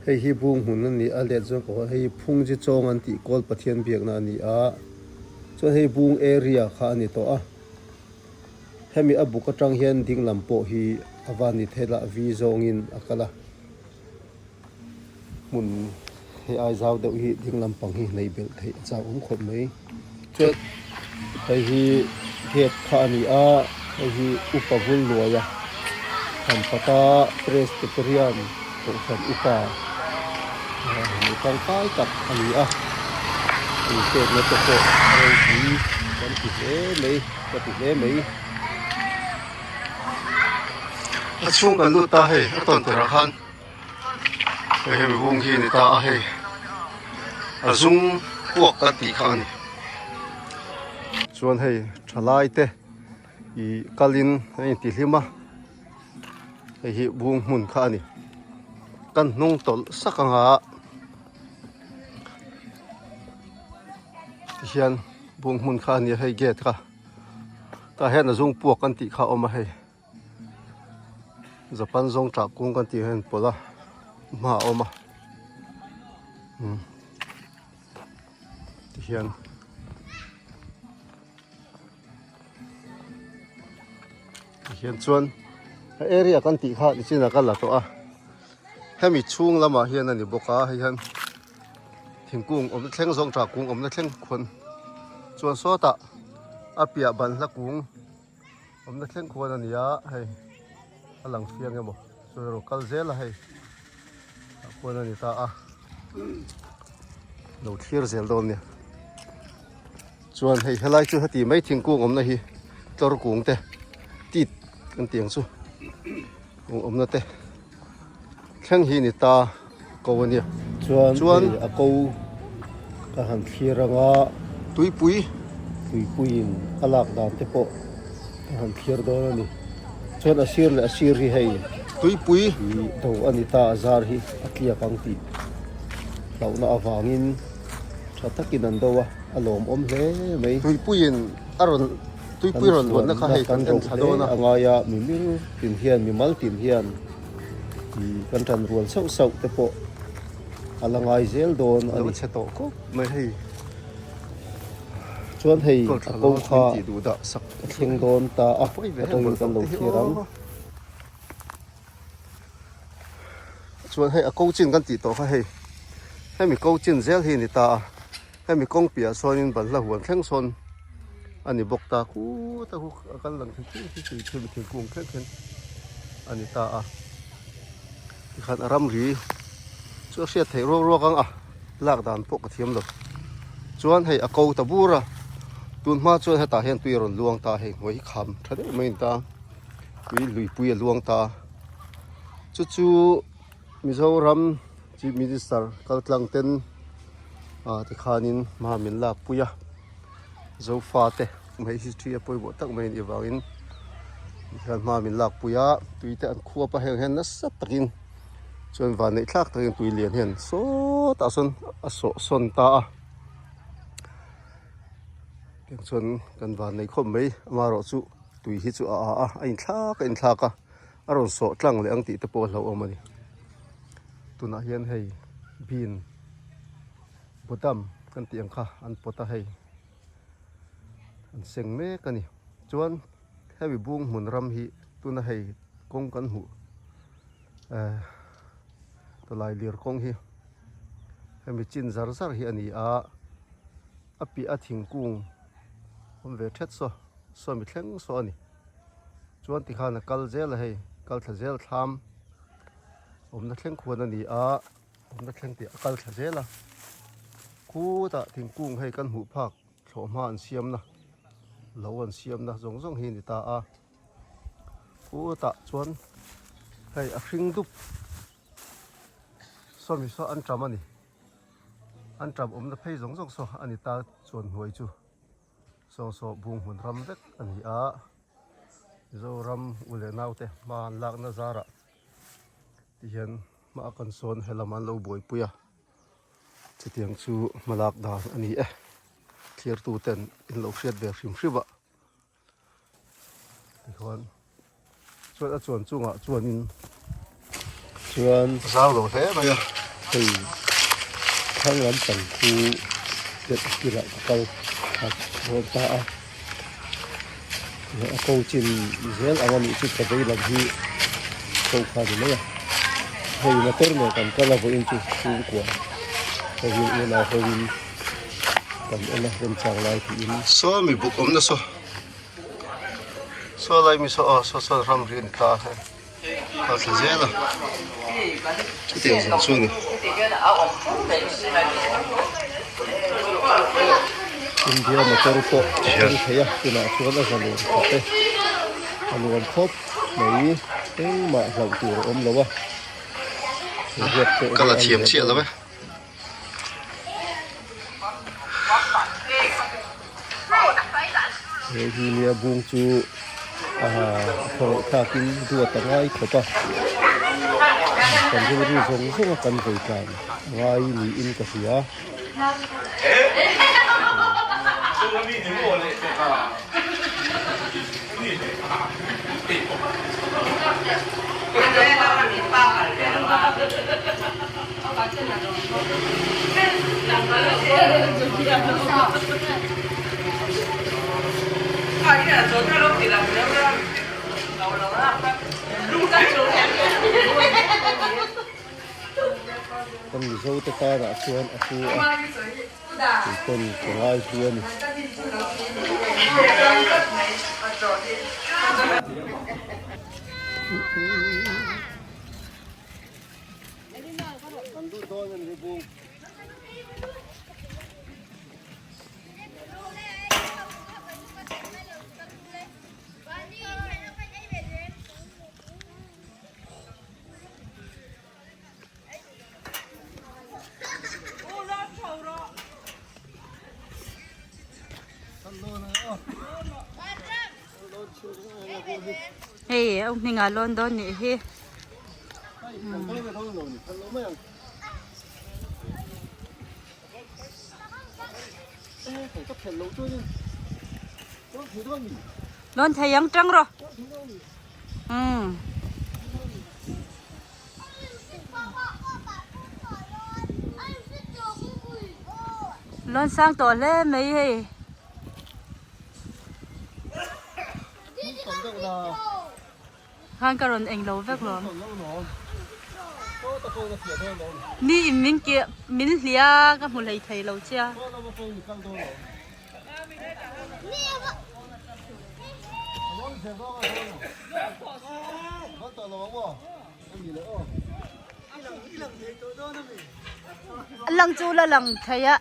Hei hi bung hmun a ni a, let zawng ka hei hi Phungji Chawng an tih Kawl Pathian biakna a ni a, chuan hei bung area kha a ni tawh a. Hemi a buk atang hian ding lam pawh hi a van ni thei la vi zawngin a kal a, hmun hei ai zau deuh hi ding lampang hi nei belh theih a chak awm khawp mai. Chuan hei hi gate kha a ni a, hei hi upa bul luaia Hampata Presbyterian Kohhran upa mi tangkai tak a ni a, inpekna te pawh a ropui kan ti hle mai ka ti hle mai. A chhung kan lut ta hei a tawn tirah khan hei hemi bung hi a ni ta a hei a zum puak kan tih kha a ni. Chuan hei thalai te ih kalin a intihlim a. Hei hi bung hmun kha a ni. Kan hnung tawlh sak ang a tihian bung hmun kha a ni a hei gate kha tah hian a zung puak kan tih kha a awm a hei Japan zawng tah kung kan tih hian pawlh a hma a awm a umm tihian. Tihian chuan a area kan tih kha nichinah ka la tawh a hemi chhung lamah hian a ni bawk a hei hian thingkung awmna thleng zawng tah kung awmna thleng khuan chuan sawtah a piah banhla kung awmna thleng khuan a ni a hei a lang fiang emaw chuan a rawn kal zel a hei tah khuan a ni ta a lo thlir zel dawn nia. Chuan hei helai chu heti mai thingkung awmna hi tlawr kung te tit kan tih ang chu kung awmna te thleng hi ni ta ko a nia. Chuan hei a ko ka han thlir anga tuipui tuipuiin a lak dan te pawh ka han thlir dawn a ni. Chuan a sir leh a sir hi hei tuipui ih do a ni ta a zar hi a tliak ang tih hlauhna avangin. Tha takin an do a, a lawmawm hle mai. Tuipuiin a rawn tuipui rawn luanna kha hei kan en thla dawn a. A ngai a, mimir tin hian mimal tin hian ih kan tan rual sauh sauh te pawh a la ngai zel dawn a ni. Lo chhe tawh khawp mai hei. Chuan hei a ko kha a thleng dawn ta a, atangin kan lo thlir ang. Chuan hei a ko chin kan tih tawh kha hei hemi ko chin zel hi a ni ta a hemi kawng piah sawn in balhla huan thleng sawn a ni bawk ta khut a khu a kal lang thei thei thei thei thei thingkung thleng thleng a ni ta a tikhan a ramri chu a hriat theih ruak ruak ang a lak dan pawh ka thiam lo chuan hei a ko ta bur a tun hma chuan hetah hian tui a rawn luang ta a hei hnuai hi kham tha deuh mai a ni ta. Tui luipui a luang ta a chu chu Mizoram Chief Minister kal tlang ten ah tikhanin hma min lak pui a Zofa te hei history a pawimawh tak mai a nih avangin tikhian hma min lak pui a tui te an khuap a heng hian nasa takin chuan vanneih thlak takin tui lian hian sawtah sawn a sawh sawn ta a. Tiang chuan kan vannei khawp mai amaherawh chu tui hi chu a a a a inthlak a inthlak a a rawn sawh tlang leh ang tih te pawh a hlauhawm a ni tunah hian hei bean bawdam kan tih ang kha an pawt a hei an seng mek a ni chuan hemi bung hmun ram hi tuna hei kawng kan hmuh eh tawlai lir kawng hi hemi chin zar zar hi a ni a. A piah a thingkung awm ve thet saw sawmi thleng saw a ni chuan tikhan a kal zel a hei kal thla zel thlam awmna thleng khuan a ni a awmna thleng tih a kal thla zel a khutah thingkung hei kan hmuh phak thlawhhma an siamna lo an siamna zawng zawng hi a ni ta a khutah chuan hei a hring dup sawmi saw an ṭam a ni. An ṭap awmna phei zawng zawng saw a ni ta chuan hnuai chu saw saw bung hmun ram vek a ni a, Mizoram u leh naute hma an lakna zarah tihian hma a kan sawn helam an lo buaipui a, chutiang chu hma lak dan a ni e, thlir tuten in lo hriat ve hrim hrim a. Tikhuan chuan a chuan chungah chuanin chuan zau lo hle mai a. Hei thlang lampang khu delh kilah ka kal khat dawn ta a a ko chin zel ang a nih chu ka vei lam hi ko kha ni mai a hei motor nen kan kal a vawiin chu chhungkua hoin unau hoin kan en a remchang lai tiin. Saw mi buk awmna saw saw lai mi saw aw saw saw ramri a ni ta a hei. A thla zel a, chutiang zawng chu a ni. India motor pawh a keng thei a, tunah chuan a zalen khat e. A nuam khawp mai, engmah hlauh tur a awm lo a. Ka la thiam chiah lo e. He hi nia bung chu a khawngawih thlakin duat a ngai khawp a, kan rilru zawng zawng a kan vawi tlan a ngai niin ka hria. Kan Mizo te karah chuan a pu a, tui pawn ka ngai hlu a ni. Hei a hming ah lawn dawn nih hi. Lawn thei ang tang rawh. Umm. Lawn sang tawh hle mai hei. Khan ka rawn eng lo vek lawm. Ni in min keh min hlia ka hmu hlei thei lo che a. Lang chu la lang thei a.